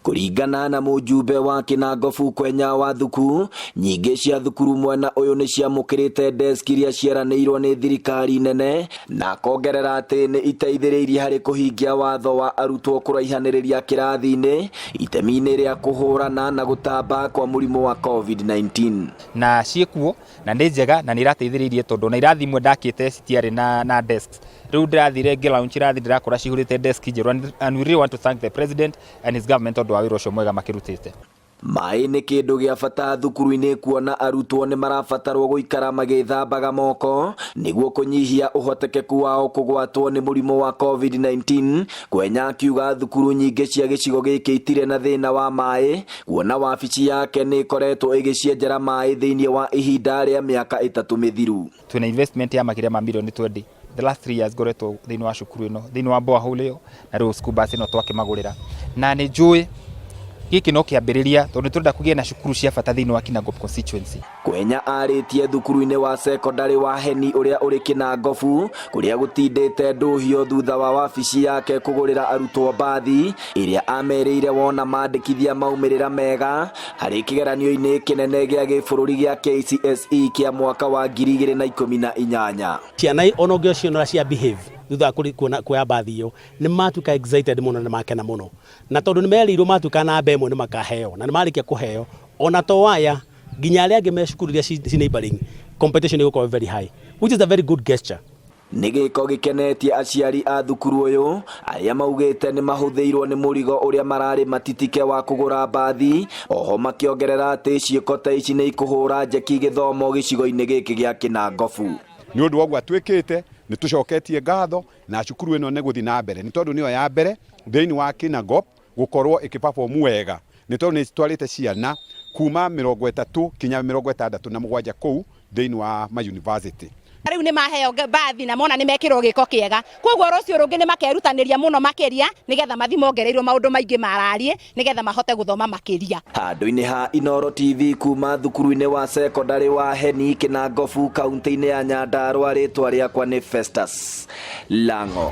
Kũringana na mũjumbe wa Kinangofu Kwenya wa Thuku, nyingĩ cia thukuru mwena ũyũ nĩ ciamũkĩrĩte desk iria cieranĩirwo nĩ thirikari nene, na akongerera atĩ nĩ iteithĩrĩirie harĩ kũhingia watho wa arutwo kũraihanĩrĩria kĩrathi-inĩ itemi-inĩ rĩa kũhũrana na gũtamba kwa mũrimũ wa COVID-19. Na ciĩkuo na nĩ njega na nĩ irateithĩrĩirie, tondũ na irathi imwe ndakĩte citiarĩ na desks. Rĩu ndĩrathire ngĩ launch irathi, ndĩrakora cihũrĩte desk njerũ, and we really want to thank the president and his government tondũ wa wĩra ũcio mwega makĩrutĩte. Maĩ nĩ kĩndũ gĩa bata thukuru-inĩ, kuona arutwo nĩ marabatarwo gũikara magĩthambaga moko nĩguo kũnyihia ũhotekeku wao kũgwatwo nĩ mũrimũ wa COVID-19. Kwenya akiuga thukuru nyingĩ cia gĩcigo gĩkĩ itirĩ na thĩna wa maĩ, kuona wabici yake nĩ ĩkoretwo ĩgĩcienjera maĩ thĩinĩ wa ihinda rĩa mĩaka 3 mĩthiru. Twĩna investment ya makĩria ma mirioni 20 the last 3 years ngoretwo thĩinĩ wa cukuru ĩno, thĩinĩ wa borehole ĩyo, na rĩu school bus ĩno twakĩmagũrĩra. Na nĩ njũĩ gĩkĩ no kĩambĩrĩria, tondũ nĩ tũrenda kũgĩa na cukuru cia bata thĩinĩ wa Kinangop constituency. Kwenya arĩtie thukuru-inĩ wa sekondarĩ wa Heni ũrĩa ũrĩ Kinangobu, kũrĩa gũtindĩte ndũhio thutha wa wabici yake kũgũrĩra arutwo mbathi ĩrĩa amerĩire wona mandĩkithia maumĩrĩra mega harĩ kĩgeranio-inĩ kĩnene gĩa gĩbũrũri gĩa KCSE kĩa mwaka wa 2018. Ciana ona ũngĩciona cia behave thutha wa kuona kuoya mbathi ĩyo, nĩ matuĩka excited mũno, nĩ makena mũno, na tondũ nĩ merĩirwo matuĩka namba ĩmwe nĩ makaheo, na nĩ marĩkia kũheo, ona to aya, nginya arĩa angĩ me cukuru iria ci neighboring, competition ĩgũkorwo very high, which is a very good gesture. Nĩ gĩko gĩkenetie aciari a thukuru ũyũ, arĩa maugĩte nĩ mahũthĩirwo nĩ mũrigo ũrĩa mararĩ matitike wa kũgũra mbathi. Oho makĩongerera atĩ ciĩko ta ici nĩ ikũhũra njeki gĩthomo gĩcigo-inĩ gĩkĩ gĩa Kinangobu. Nĩ ũndũ wa ũguo atuĩkĩte, nĩ tũcoketie ngatho, na cukuru ĩno nĩ gũthiĩ na mbere, nĩ tondũ nĩyo ya mbere thĩinĩ wa Kinangop gũkorwo ĩkĩ wega, nĩ tondũ nĩ citwarĩte ciana kuma 30 kinya 67 kũu thĩinĩ wa ma university. Rĩu nĩ maheo mbathi na mona nĩ mekĩrwo gĩko kĩega, koguo rũciũ rũngĩ nĩ makerutanĩria mũno makĩria, nĩgetha mathi mongereirwo maũndũ maingĩ mararie, nĩgetha mahote gũthoma makĩria. Handũ-inĩ ha Inoro TV, kuma thukuru-inĩ wa sekondarĩ wa Heni, Kinangobu, kaunti-inĩ ya Nyandarua, rĩtwa rĩakwa nĩ Festus Lango.